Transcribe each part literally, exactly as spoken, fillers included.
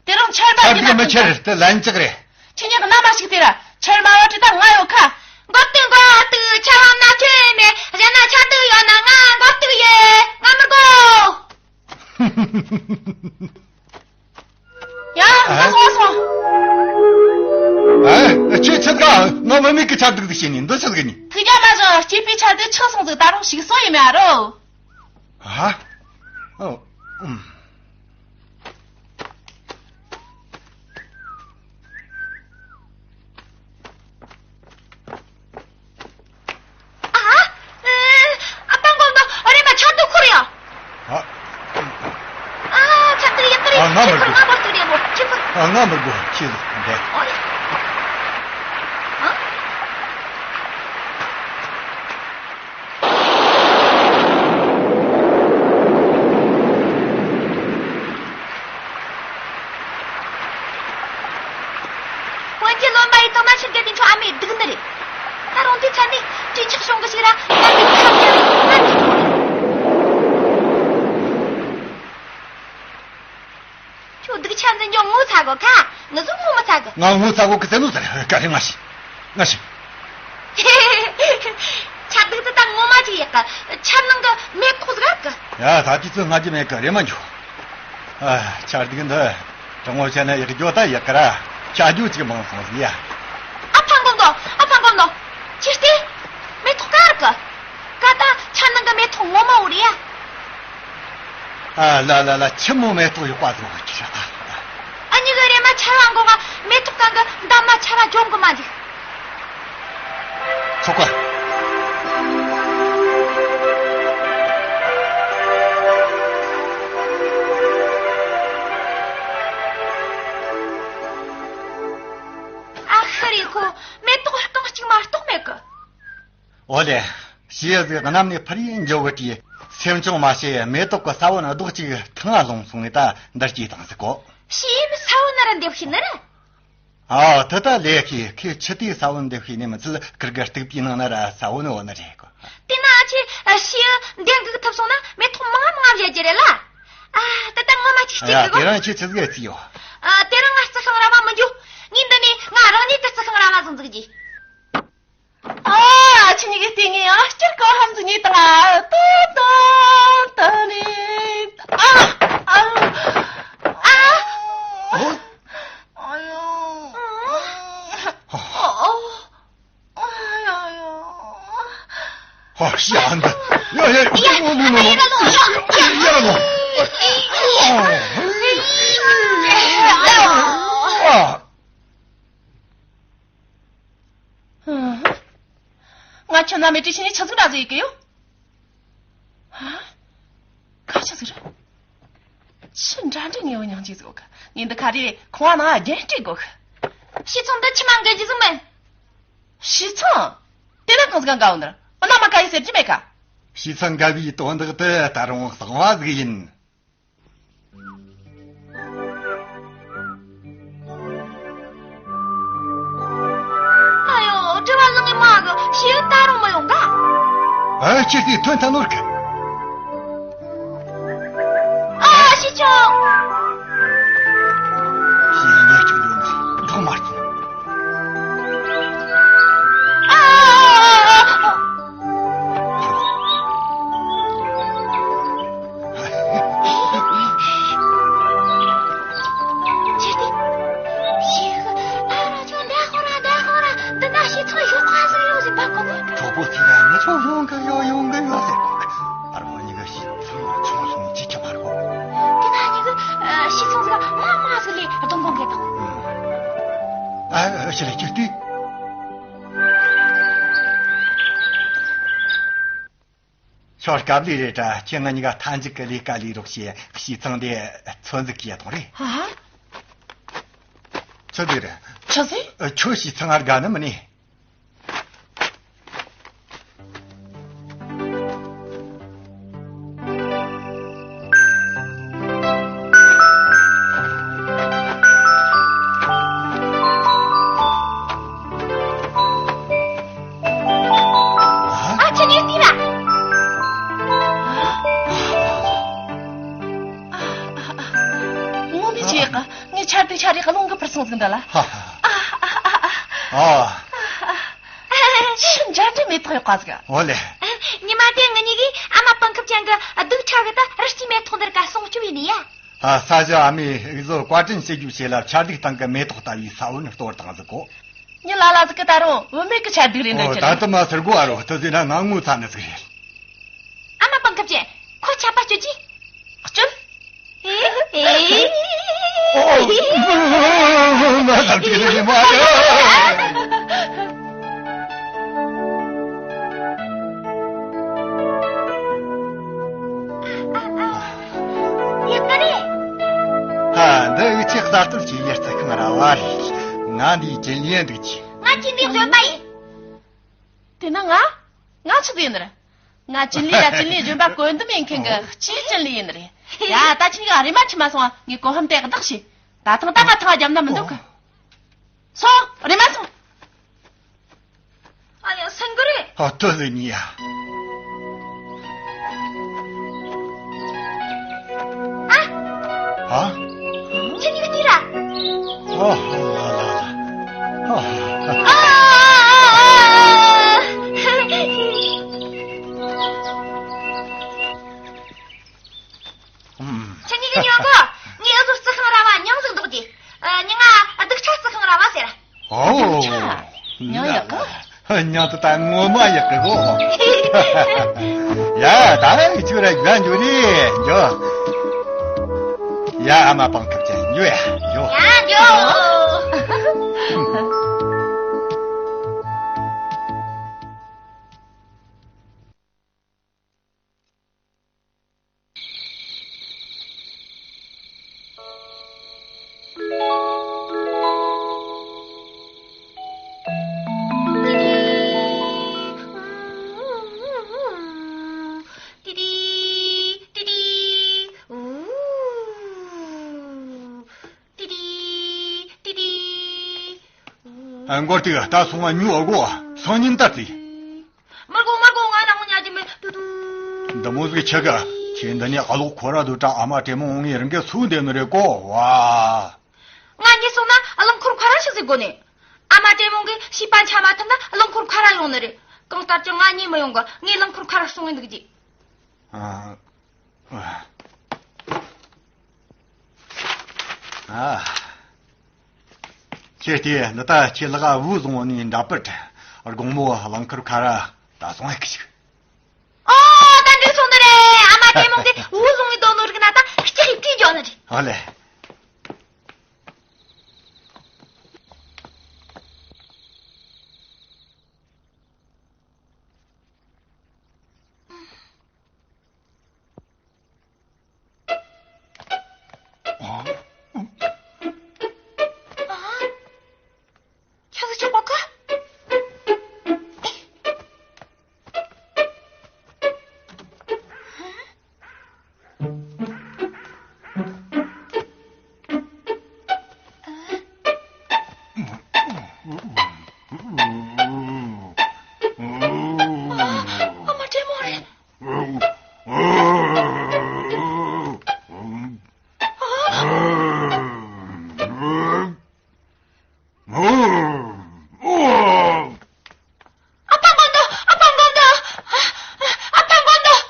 དེ་རིང་ཆར་མ་ཆར་གི་དུས་མི་ཆར་དེ་ལན་ཅིག་རེད། ཁྱེད་ཉག་ན་མ་ཞིག་དེ་ར་ཆར་མ་བ་དྲི་ད་ང་ཡོད་ཁ། མགོ་གཏུག་མགོ་གཏུག་ཆར་བ་ན་ཆོས་མེད་གཞན་ན་ཆར་གདུགས་ཡོད་ན་ང་མགོ་གཏུག་ཡེ་ང་མི་དགོ། ཡ་ང་སོང་སོང་། ཨ་ཁྱེད་ཆི་ཟིག་ང་མི་མེད་གི་ཆར་གདུགས་དེ་བྱས་ནས་འདི་ཆི་ཟིག་ནི། ཐུགས་རྒྱ་མ་བཞག་སྐྱེས་པའི་ཆར་དུ་ཆག་སོང་ཟིག་ད་རུང་ཞིག་སོང་ཡིན་མ་རོ། ཨ་ཨོ་ཨུམ། ཨ། ཨ་པང་གོང་དུ་རེ་མ་ཆར་དུ་ཁུར་ཡ། ཨ། ཨ་ཆར་དུ་ཡིན་དུ་རེ། ཨ་ང་མི་ཁུར་དགོས། ང་མི་དུ་རེ་མོ་ཁྱི་ཁུར། ཨ་ང་མི་དགོས་ཁྱི་ལ་འདས། ཨོ་ཡ། ཨ། འོན་ཀྱང་བློན་པ་ཡིས་བཏང་ན་ཕྱིར་རྒྱལ་དེ་ཚོ་ཨ་མའི་སྡུག་ནི་རེད། ད་རུང་དེ་ཚ་ནི་དྲིན་ཆག་བྱུང་གི་ཞིག་ར་ད་དེ་ཁ་ཁ་རེད་ང་དེ་ཚོ་རེད། ཁྱོད་སྡུག་ཆ་འཛིན་རྒྱུ་ངོ་ཚ་གོ་ཁ། ངུ་ཟུག་ངོ་མི་ཚ་གི། ང་ངོ་ཚ་གོ་གི་ཟེར་ནོ་ཟེར་ག་རེ་ང་ཤི། ང་ཤི། ཆར་གདུགས་དེ་ད་ངོ་མ་ཅིག་ཡག་གི། ཆར་ནང་གི་མེ་ཏོག་ཟིག་གི། ཡ་ད་དུས་ཚོད་སྔ་རྒྱུ་མེད་གི་རེ་མ་འཇུ། ཨ་ཆར་གདུགས་འདི་དྲང་མོ་བཤད་ན་ཡག་རྒྱུ་ད་ཡག་གི་ར། ཆ་རྒྱུ་ཅིག་མང་སོང་ཟིག་ཡ། ཨ་ཕ་མགོ་མདོ། ཨ་ཕ་མགོ་མདོ། ཅི་སྟེ། མེ་ཏོག་ག་ར་གི། ཀ་ད་ཆར་ནང་གི་མེ་ཏོག་ངོ་མ་བོ་རེད་ཡ། ཨ་ལ་ལ་ལ་ཆི་མོ་མེ་ཏོག་ཡོད་པ་ཟིག་ཁྱི་ཤ་ད། ཨ་ཉི་གི་རེ་མ་ཆར་བ་འགོ་ག་མེ་ཏོག་གང་གི་འདབ་མ་ཆར་བ་འཇོམས་གི་མ་འཇིག་ཆོག་ག་ཨ་ཤི་རེ་ཁོ་མེ་ཏོག་རྐང་གཅིག་མ་གཏོགས་མེད་གི། ཨོ་ལེ། ཞེས་གནམ་ནས་ཕར་ཡིན་འཇོག་གི་དེ་སེམས་ཆུང་མ་བྱེད། མེ་ཏོག་གི་ས་བོན་རྡོག་གཅིག་ཐང་ང་ལྷུང་སོང་ངས་ད་འདིར་སྐྱེས་དང་ཟིག་གོ། ཞེས་ས་བོན་ནི་ར་འདེབས་ཤེས་ནི་ར། ཨ་དེ་ད་ལས་ཀྱི་ཁོས་ཆུ་དེའི་ས་བོན་འདེབས་ཤེས་ནི་མི་ཚད་ཁིར་གི་རྟུག་པའི་ནང་ན་ར་ས་བོན་ནི་བོ་ནི་རེད་གོ། དེ་ན་ཨ་ཆེ་ཞེས་འདེབས་འགུག་ཐུབ་སོང་ན་མེ་ཏོག་མང་མང་བཞད་རྒྱུ་རེད་ལ། ཨ་དེ་ད་ངོ་མ་ཅིག་སྐྱེ་ཡ་གི་གོ། དེ་རང་ཁྱེད་ཆི་ཟིག་ཡ་རྩིས་ཡོད། ཨ་དེ་རིང་ང་རྩི་ཤིང་ར་བ་མི་འཇུ། ངས་འདི་ནས་ང་རང་ཉིད་དུ་རྩི་ཤིང་ར་བ་ཟིག་འཛུགས་རྒྱུ། ཨ་ཁྱེད་གཉིས་ཀྱི་ལྟས་ངན་ཡང་སྐྱར་ཀོ་ཧམ་ཟིག་ཉོས་དང་ཨ། ཏོ་ཏོ་ཏ་ནི། ཨ་ཨ་ཨ། ཨ་ཡོ། ཨ་ཨ། ཨ་ཡ་ཡ། ཧ་ཤི་ཨ་འདི། ཡ་ཡ་ཡ། ཡ་ལོ། ཡ་ལོ། ཨ། ང་ཁྱོད་རྣམ་པའི་བཀྲ་ཤིས་ནས་ཆི་ཟིག་འདྲ་ཟིག་ཡིན་གི་ཡོད། ཧ། ཁ་ཆི་ཟིག་རེད། ཆི་འདྲ་འདྲ་ངེས་པ་མྱང་ཅིག་ཟིག་གི། ངས་འདི་ཁ་རེ་ཁང་བ་ནང་རྒྱན་སྤྲས་དགོས་གི། ཤི་ཚང་འདི་ཕྱི་མ་འགལ་རྒྱུ་ཟིག་མིན། ཤི་ཚང་། དེ་ན་གང་ཟིག་ག་འགའ་བོ་འདིར་འོ་ན་མ་ཀ་ཡི་ཟེར་རྒྱུ་མེད་ཀ། ཤི་ཚང་འགའ་བའི་དོན་དག་དེ་ད་རུང་གསང་བ་ཟིག་ཡིན། ཨ་ཡོ། དྲི་བ་ལང་ངི་མ་གི་ཤི་ད་རུང་མི་ཡོང་ག། ཨ་ཁྱེད་དེ་ཐོན་ཐ་ནོར་གི། ཨ་ཤི་ཆོག་ཤི་ཉེ་ཆུང་ཡོང་གི་འགྲོ་མ་སོང་། གྲོགས་པོ་ཚོས་ང་ཚོ་ཡོང་གི་ཡོད་ཡོང་གི་ཡོད་ཟེར་གོ་གི། ཨ་རོ་ཉི་གི་ཤི་ཚང་ཆུང་སོང་ཅི་ཁྱབ་པ་རེད་གོ། དེ་ན་ཉི་གི་ཤི་ཚང་ཟིག་མ་མ་ཟིག་ལས་གདོང་གོང་གེ་དང་། ཨ་ཤི་ལ་ཁྱོད་དུས། ཁྱོད་སྐབས་ལས་རེད་དྲ་ཁྱེད་ང་གཉིས་ཀ་མཐའ་མཇུག་གི་ལས་ཀ་ལས་རོགས་བྱེད། ཤི་ཚང་དེ་ཚོད་འཛུགས་བྱེད་དང་རེད། ཧ། ཚོད་འཛུགས་རེད། ཆི་ཟིག་ཁྱོད་ཤི་ཚང་ང་དགའ་ནི་མིན་ནི། ཨ་ཅེ་ཉེ་ཏི་ར། ངོ་མི་ཆེ་ག། ཟིག་འདྲ་ལ། ཧ་ཧ། ཨ། ཨ། ཨ། ཨ། ཨ། ཨ། ཨ། ཆི་འཇའ་འདྲའི་མེ་ཏོག་ཡག་ག་ཟིག་འོ་ལེ། ཉི་མ་དེ་ང་གཉིས་ཀྱིས་ཨ་མ་པང་ཁབ་ཅན་གྱི་སྡུག་ཁྲ་གི་ད་རི་སྐྱེས་མེ་ཏོག་འདིར་ག་སྲུང་སྐྱོབ་ཡིན་ཡ། ཨ། ས་གཞི་ཨ་མའི་འུ་ཚོ་བཀའ་དྲིན་ཆེ་རྒྱུ་ཆེ་ལ་ཆར་སྡུག་སྟེང་གི་མེ་ཏོག་ལྟ་བུའི་ས་བོན་གཏོར་བཏང་ཟིག་གོ། ཉི་ལ་ལ་ཟིག་གི་ད་རུང་བུད་མེད་ཀྱི་ཆར་སྡུག་རེད་འདྲ་ཨོ། ཁྱེད་ད་དུ་མ་ཟེར་གོ་ཨ་རོ། དེ་ཟེར་ན་ང་ངོ་ཚ་ནི་ཟིག་རེད། ཨ་མ་པང་ཁབ་ཅན། ཁོ་ཆད་པ་གཅོད་ཀྱི། གཅོད། ཨེ། ཨེ། ཨོ། ང་ལབ་ཀྱི་རེད་མ་རེད། ཡག་ག་རེད། ཨ། འདི་འུ་ཆོས་གསར་གཏོད་བྱེད་ཡས་རྩི་ཤིང་ར་བ་རེད། ང་འདིའི་རྒྱུན་ལས་འདུག་ཅི། ང་ཅི་འདིའི་བཟོད་པ་ཡིན། དེ་ན་ང་། ང་ཆི་ཟིག་ཡིན་ནི་རེད། ང་ཅིན་ལི་ར་ཅིན་ལིའི་ལྗོན་པ་བཀོད་འདོམས་ཡིན་མཁན་གྱི་སྤྱིའི་ཅིན་ལི་ཡིན་ནི་རེད། ཡ། ད་ཁྱེད་གཉིས་ཀ་རེམ་མ་ཁྲིད་མ་སོང་ང་། ངས་གོ་ཧམ་དེ་བདག་བྱས། ད་ཐེངས་ད་ང་ཐང་རྒྱབ་ན་མི་འདུག་གི། སོང་། རེམ་མ་སོང་། ཨ་ཡ། སེང་གེ་རེད། ཨ། ལྟོས་ཟིག་ཉིད་ཡ། ཨ། ཨ། ཁྱེད་གཉིས་ཀྱིས་ལྟོས་ར། ཨ་ཧ་ལ་ལ་ལ། ཨ་ཧ་ཧ། ཨ། ཨ། ཨ། ཨ། ཨ། ཨ། ཨ། ཨ། ཁྱེད་གཉིས་ཀྱིས་ཉོན་གོ། ངས་འུ་ཚོ་རྩི་ཤིང་ར་བ་མྱིང་ཟིག་འདོགས་རྒྱུ། ཨ། མྱིང་ང་སྡུག་ཁྲ་རྩི་ཤིང་ར་བ་ཟེར། ཨོ། སྡུག་ཁྲ། མྱིང་ཡག་གི། མྱིང་དེ་ད་ངོ་མ་ཡག་གི་གོ། ཡ། ད་ཁྱོད་ར་འགྱོ་ར་འགྱོ་རེ་འགྱོ། ཡ། ཨ་མ་པང་ཁབ་ཅན་འགྱོ་ཡ་འགྱོ། ཡ་འགྱོ། ཨ། མགོ་སྟེགས་ད་སོང་བ་ཉོ་དགོ། སང་ཉིན་ལྟར་ཏེ། མར་གོ་མར་གོ། ང་རང་ཉལ་གྱི་མེད། ཏུ་ཏུ། འདི་མོ་ཟིག་ཆེ་ག་ཁྱེད་འདི་ནས་ཨ་ལོག་ཁོ་ར་དུ་ཀྲང་ཨ་མ་དྲེད་མོང་ངའི་རང་གི་སུ་འདེམ་ནི་རེད་གོ། ཝ། ང་གཉིས་སོང་ན་རླངས་འཁོར་ཁ་ར་ཞིག་ཟིག་དགོ་ནི། ཨ་མ་དྲེད་མོང་གིས་བྱིས་པ་འཆའ་མ་ཐུབ་ན་རླངས་འཁོར་ཁ་ར་ཡོང་ནི་རེད། གང་ལྟར་ཀྱང་ང་གཉིས་མི་ཡོང་གི། ངས་རླངས་འཁོར་ཁ་ར་སོང་ངེ་འདུག་རྒྱུ། ཨ། ཨ། ཨ། ཁྱེད་དེ་འདི་ད་ཁྱེད་ལག་བུ་བཟུང་ནས་འདྲ་པར་དགོང་མོ་རླངས་འཁོར་ཁ་ར་ད་སོང་ཡག་གི་ཞིག་ཨོ། ད་འགྲིག་སོང་ནི་རེད། ཨ་མ་དྲེད་མོང་གིས་བུ་བཟུང་ངེ་འདུག་ནོ་རིག་ན་ད་ལྕགས་ཡིབ་ཀྱིས་འཇོག་ནི་རེད། ཨོ་ལེ། ཨ། ཨ། ཆ་ཚང་ཆོག་པ་ཀ་ཨ་མ་དྲེད་མོང་རེད། ཨ། ཨ་ཕ་མགོ་འདོགས། ཨ་ཕ་མགོ་འདོགས། ཨ་ཕ་མགོ་འདོགས།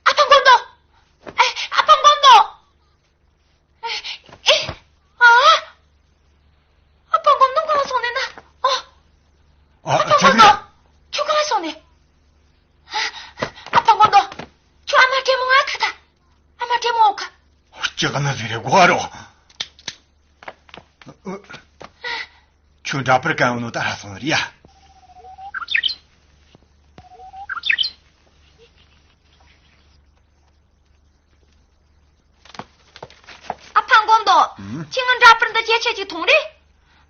ཨ་ཕ་མགོ་འདོགས། ཨ་ཕ་མགོ་འདོགས། ཨེ། ཨེ། ཨ། ཨ་ཕ་མགོ་འདོགས་གང་སོང་ནས་ན། ཨོ། ཨ། ཨ་ཕ་མགོ་འདོགས། ཁྱོད་གང་སོང་ནས། ཨ་ཕ་མགོ་འདོགས། ཁྱོད་ཨ་མ་དྲེད་མོང་ང་ཁ་ད། ཨ་མ་དྲེད་མོང་ཁ། ཅི་ག་ན་ཟིག་རེད་གོ་ཨ་རོ། ཁྱོད་འདྲ་པར་གན་ཡོང་ནོ་ད་ཧ་སོང་རེད་ཡ། ཨ་ཕ་མགོ་འདོགས། ཨུམ། ཁྱེད་ངའི་འདྲ་པར་འདི་ཇེ་ཆེ་ཅིག་ཐོངས་རེ།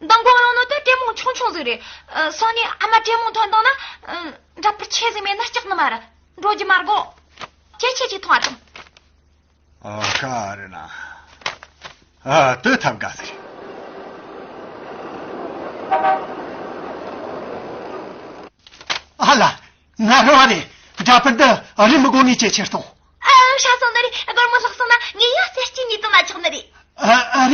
མདང་དགོང་ཡོང་ནོ་དེ་དྲེད་མོང་ཆུང་ཆུང་ཟིག་རེད། ཨ། སང་ཉིན་ཨ་མ་དྲེད་མོང་ཐོན་བཏང་ན། ཨ། འདྲ་པར་ཆེ་ཟིག་མེད་ན་སྐྲག་ནི་མ་རེད། འགྲོ་རྒྱུ་མ་དགོས། ཇེ་ཆེ་ཅིག་ཐོངས་ཨ་ཐོངས། ཨ་ཀ་རེད་ན། ཨ། དེ་ཐབས་དགའ་ཟིག་རེད། ཨ་ལ། ང་རང་རེད། འདྲ་པར་འདི་རི་མི་དགོ་ངས་ཇེ་ཆེར་གཏོང་། ཨ། ཧྲ་སོང་ནི་རེད། སྒོར་མོ་ལྷག་སོང་ན་ངས་ཡང་རྩེ་གཅིག་ཉིས་སྟོང་ལ་ཆག་ནི་རེད། ཨ། ཨ།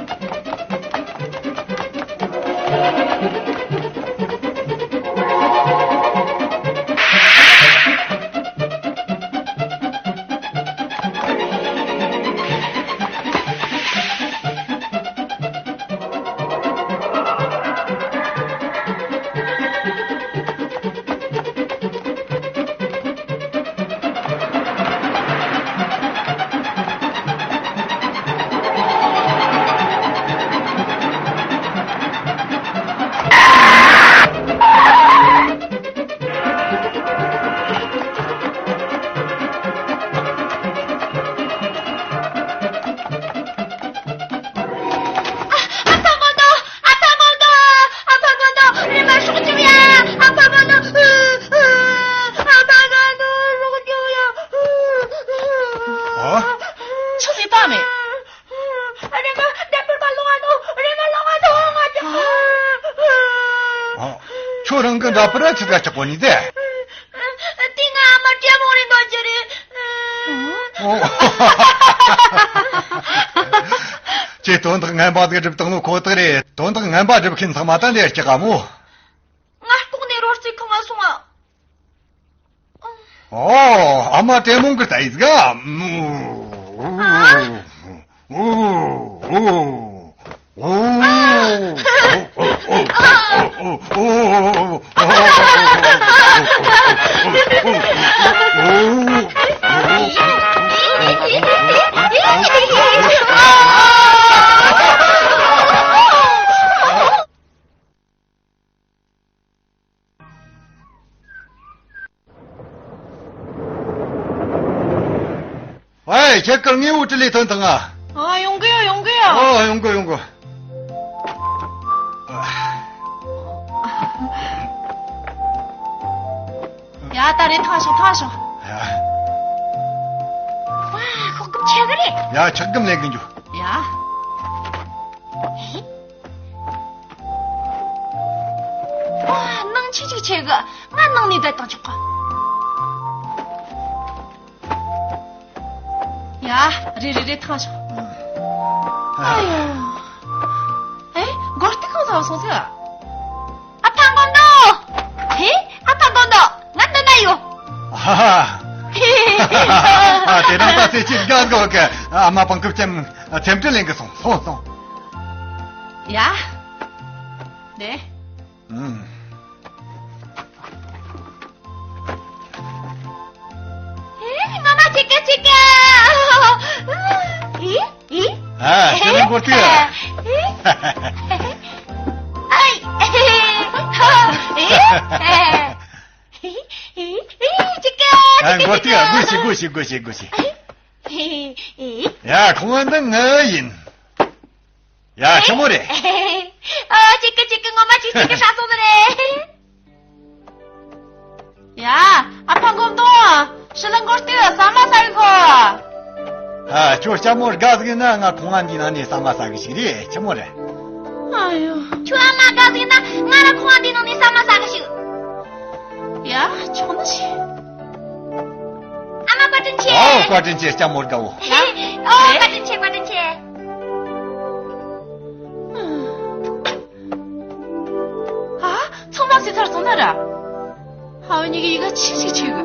ཨ་ཕ་དགོན་དོ། ཨ་ཕ་དགོན་དོ། ཨ་ཕ་དགོན་དོ། རེམ་མ་སྲོག་སྐྱོབས་ཡ། ཨ་ཕ་དགོན་དོ། ཨ་ཕ་དགོན་དོ། སྲོག་སྐྱོབས་ཡ། ཨ། ཆུ་ལས་པ་མེད། རེམ་མ་འདྲ་པར་མ་ལོང་ཨ་ནོ། རེམ་མ་ལོང་ཨ་ནོ། ང་ཅག་ཨ། ཁྱོད་རང་གི་འདྲ་པར་ཆི་ག་ཆག་པོ་ནི་དེ། དེ་ང་ཨ་མ་ཏྲེ་མོང་རེད་འདོད་ཀྱི་རེད། ཨོ། ཁྱེད་དོན་དག་ངན་པ་ཟིག་སྒྲུབ་བཏང་ནོ་ཁོ་ཐག་རེད། དོན་དག་ངན་པ་སྒྲུབ་མཁན་ཚང་མ་ད་ལས་སྐྱག་ག་མོ། ང་ལྐོག་ནས་རོལ་རྩེད་ཁང་ང་སོང་ཨ། ཨོ། ཨ་མ་ཏྲེ་མོང་གི་ལྟ་ཡིས་ག། ཨ། ཨེ། ཁྱེད་ཀར་དངོས་པོ་དྲི་ལས་ཐོན་དང་ང་། ཨ། ཡོང་གི་ཡོད། ཡོང་གི་ཡོད། ཨོ། ཡོང་གི་ཡོང་གི། ཡ། ད་རེད། ཐང་ཤོག་ཐང་ཤོག་ཡ། ཝ། ཤོག་སྒམ་ཆེ་གི་རེད། ཡ། ཆག་སྒམ་ལེན་གི་འཇུ། ཡ། ཨེ། ཨ། ནང་ཆེ་ཆེ་ཆེ་གི། ང་ནང་ནས་བསྡད་དང་ཆོག་གི། ཡ། རེད་རེད་རེད། ཐང་ཤོག་ཨ་ཡོ། ཨེ། མགོ་རྟིང་གང་ཚ་བ་སོང་ཟེར། ཨ་ཕ་མགོ་འདོ། ཧེ། ཨ་ཕ་མགོ་འདོ། ང་འདི་ན་ཡོད། ཧ་ཧ། ཨ། དེ་རིང་ད་ཚེ་གཅིག་དགའ་དགའ་གི། ཨ་མ་པང་ཁུབ་ཅན་ཚེམ་དྲི་ལེན་གི་སོང་། སོང་སོང་། ཡ། ནས། ཨུམ། ཀ་ཅི་ཀ། ཨི་ཨི། ཨ། ཁྱོད་ནི་མགོ་ཏི། ཨི། ཨི། ཨི། ཅི་ཀ། ཨ། མགོ་ཏི། སྒུག་ཤིག་སྒུག་ཤིག་སྒུག་ཤིག་སྒུག་ཤིག་ཨི། ཡ། ཁོང་འདི་ངའི་ཡིན། ཡ། ཆི་མོ་རེད། ཨ། ཅི་ཀ་ཅི་ཀ། ངོ་མ་ཅི་ཅི་ཀ་ཧྲ་སོང་ནི་རེད། ཡ། ཨ་ཕ་མགོ་མདོ། ཕྱི་ལ་མགོ་སྟེ་ཟ་མ་ཟ་གི་ཁོ། ཨ། ཁྱོད་ལྕམ་མོ་དགའ་ཟིག་ཡིན་ན་ང་ཁང་བ་འདི་ནང་ནས་ཟ་མ་ཟ་གི་ཞིག་རེད། ཆི་མོ་རེད། ཨ་ཡོ། ཁྱོད་ཨ་མ་དགའ་ཟིག་ཡིན་ན་ང་ར་ཁང་བ་འདི་ནང་ནས་ཟ་མ་ཟ་གི་ཞིག་ཡ། ཆོག་ནི་ཞིག་ཨ་མ་བཀའ་དྲིན་ཆེ། ཨོ། བཀའ་དྲིན་ཆེ། ལྕམ་མོ་དགའ་བོ། ཨོ། བཀའ་དྲིན་ཆེ། བཀའ་དྲིན་ཆེ། ཨ། ཚང་མ་ཟས་ཚར་སོང་ན་ར། ཧ་བ་གཉིས་ཀྱི་ཡི་ག་ཆི་ཞིག་ཆེ་གི།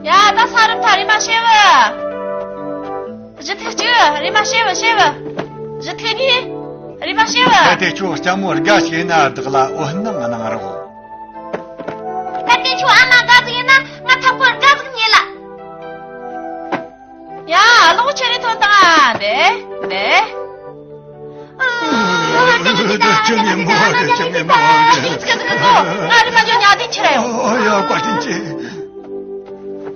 ཡ། ད་ས་རུབ་ཐ་རེ་མ་ཤེས་བ། གཞི་ཐིག་གཅིག་རེ་མ་ཤེས་བ། ཤེས་བ། གཞི་ཐིག་གཉིས་རེ་མ་ཤེས་བ། གལ་ཏེ་ཁྱོད་ལྕམ་མོ་དགའ་ཞིག་ཡིན་ན་བདག་ལ་འོད་སྣང་གནང་རོགས། གལ་ཏེ་ཁྱོད་ཨ་མ་དགའ་ཟིག་ཡིན་ན་ང་ཐབ་ཀོ་དགའ་ཟིག་རྙེད་ལ། ཡ། གློག་ཆེ་རེ་ཐོན་དང་། འདེ་འདེ། ཨ། ཁྱོད་ངའི་མོ་རེད། ཁྱོད་ངའི་མོ་རེད། ང་རེ་མ་འཇོག་ཉག་དེ་ཁྱེར་ཡོང་། ཨོ་ཡ། བཀའ་དྲིན་ཆེ།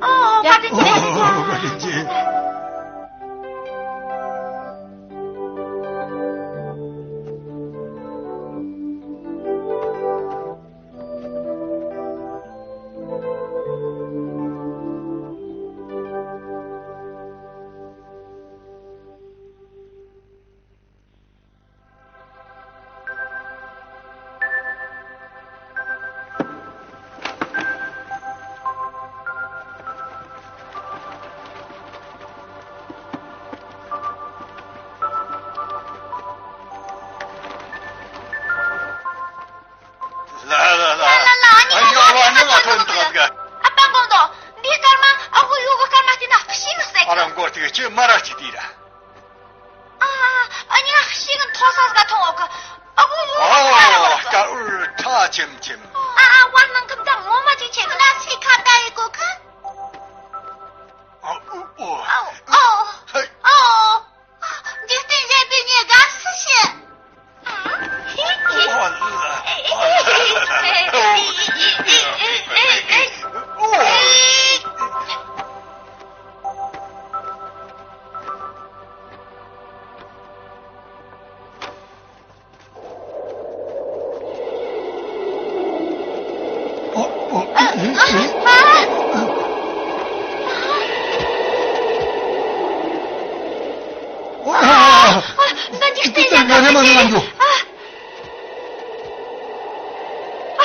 ཨོ། བཀའ་དྲིན་ཆེ། ཨོ། བཀའ་དྲིན་ཆེ། ལ་ལ་ལ། ལ་ལ་ལ། ཨ་ནི་ང་ཡོ་བ་ནི་ང་ཐོན་ཐོན་ག། ཨ་པ་གོང་དོ། འདི་སྐར་མ་ཨ་ཁུ་ཡོ་གི་སྐར་མ་དེ་ན་ཤིང་ཟེར་གི། ཨ་ར་མགོ་དེ་ཅི་མ་ར་ཅི་དེ་ར། ཨ། ཨ་ནི་ང་ཤིང་ཐོ་ས་ཟ་ཐོང་འོ་གི། ཨ་ཁུ་ཡོ་གི་སྐར་མ་ར་འོ་གི། ཨ། སྐར་འུར་ཁྲ་ཆེམ་ཆེམ། ཨ་ཨ། བར་སྣང་ཁམས་ད་ངོ་མ་ཅིག་ཆེ་གི་ན་སི་ཁ་ད་ཡི་གོ་ཁ། ཨ་ཨུ་ཨོ། ཨ་ཨོ། ཧེ། ཨོ། འཇིག་རྟེན་གཞན་པའི་ཉེ་དགའ་སུ་ཤེས།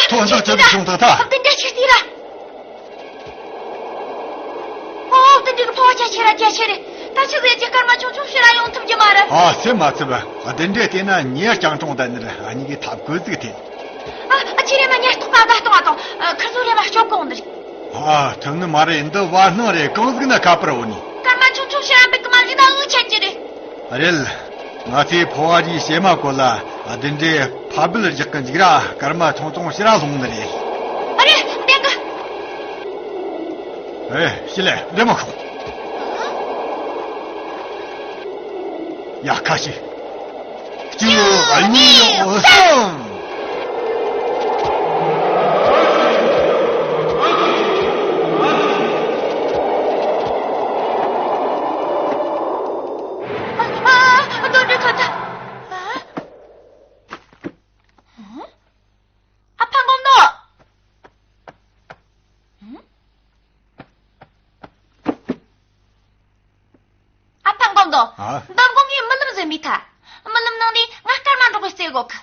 ཐོག་འདི་ཅི་བྱུང་ཐག་ཐག་འདི་འདྲ་ཆི་ཟིག་ར། ཨོ། དེ་འདྲའི་ཕོ་བ་ཆེ་ཆེ་ར་རྒྱ་ཆེ་རེད། ད་ཆི་ཟེར་གྱི་སྐར་མ་ཆུང་ཆུང་ཕྱིར་ར་ཡོང་ཐུབ་ཀྱི་མ་རེད། ཨ། སེམས་མ་ཚིམ་པ། དེ་འདྲས་བལྟས་ན་ཉེ་རྐྱང་གྲོང་དང་ནི་ར་ཨ་ཉི་གི་ཐབས་བཀོད་ཟིག་ཐེབས། ཨ། ཨ། ཁྱེད་རེ་མ་ཉར་ཐོག་པ་དགའ་གཏོང་བ་དང་། ཁིར་ཚོ་རེ་མ་སྐྱོབ་གོང་འདིར། ཨ། ཐུབ་ནི་མ་རེད། འདི་བར་སྣང་རེད། གང་ཟིག་ན་ཁ་པར་འོ་ནི། སྐར་མ་ཆུང་ཆུང་ཕྱིར་ར་འབུད་གི་མ་འཇུག་ན་འུ་ཆད་ཀྱི་རེད། རེད། ང་ཚོའི་ཕོ་བ་རིའི་བྱེ་མ་བཀོལ་ལ་བདུད་འདྲེ་ཕ་སྦུལ་རྒྱག་གི་འཇིག་ར་སྐར་མ་ཆུང་ཆུང་ཕྱིར་ར་ལྷུང་ནི་རེད། ཨ་རེ། བདེན་གི། ཨེ། ཤི་ལེ་རེ་མ་ཤོག་ཡ། ཁ་ཤི། གཅིག་གཉིས། གསུམ། ཨ། ཨ། ཨ་ཕ་མགོ་མདོ། ཨ་ཕ་མགོ་མདོ། ཨ། འདི་མགོ་ངའི་རྨི་ལམ་ཟིན་མི་ཐ། རྨི་ལམ་ནང་ནས་ང་སྐར་མ་འགྲོགས་པའི་རྩེ་གོ་གི།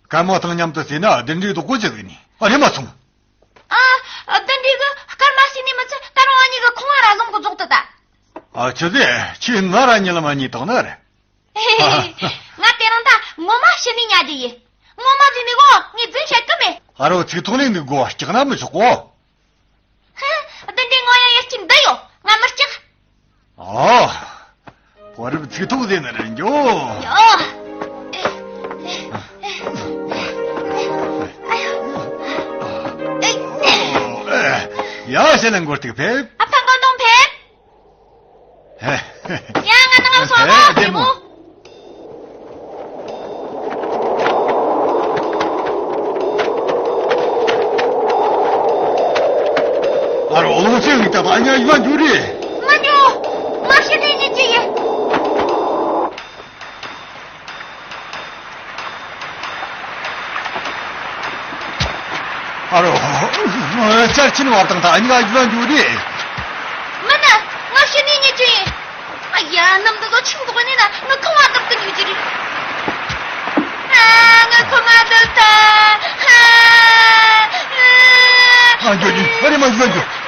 སྐར་མ་དང་མཉམ་དུ་བསྲེས་ན་བདུད་འདྲེའི་བདག་པོ་ཅི་ཟིག་ནི་ཨ་རེ་མ་སོང་། ཨ། བདུད་འདྲེ་གི་སྐར་མ་བསྲེས་ནས་མི་ཚད་ད་རུང་ཨ་ཉི་གི་ཁང་བ་ར་ལོང་གི་རྫོགས་དུ་ད། ཨ། ཆི་ཟེ། ཁྱེད་ང་ར་ཉི་ལམ་ཨ་ཉི་དང་ན་རེ། ང་དེ་རིང་ད་ངོ་མ་ཕྱི་ནས་ཉལ་རྒྱུ་ཡིན། ངོ་མ་ཟིན་ནས་གོ་ངས་རྫུན་བཤད་གི་མེད། ཨ་རོ། ཚིག་ཐོག་ནས་འདུག་གོ། སྐྲག་ན་མི་ཆོག་གོ། ཧ། བདུད་འདྲེ་ངོ་ཡང་ཡར་སྐྱིད་འདི་ཡོད། ང་མི་སྐྲག་ཨོ། ཕོ་རབ་ཚིག་ཐོག་ཟེར་ན་རེད་འགྱོ། ཡོ། ཟེར་ལ་འགོར་ཐུག་ཕེབས། ཨ་ཕ་ཀོང་ཏུང་ཕེབས། ཡ་ང་ནང་ང་སོང་ཨ་ཕ་བདེ་མོ། ཨ་རོ་ལོ་ཚེ་ལི་ཏ་བ་ཉ་ཡོད་འགྱུར་རེད། མ་འགྱུར། ང་ཤི་ནས་ཉིད་ཀྱི་ཡིན། ཨ་རོ། ཅར་ཆིན་བར་དང་ད་ཨ་ནི་ག་ཡུལ་ལ་འགྱུར་རེད། མིན་ན། ང་ཤི་ནས་ཉེ་ཅི་ཡིན། ཨ་ཡ་ནམ་དུ་ལོ་ཆུང་དུ་གོ་ནི་ན་ང་ཁོ་མ་དུར་དུ་ཉུ་ཅི་རེད། ཨ་ང་ཁོ་མ་དུར་ད། ཨ་འགྱོ་ནི་ཨ་རེ་མ་ཡུལ་ལ་འགྱོ།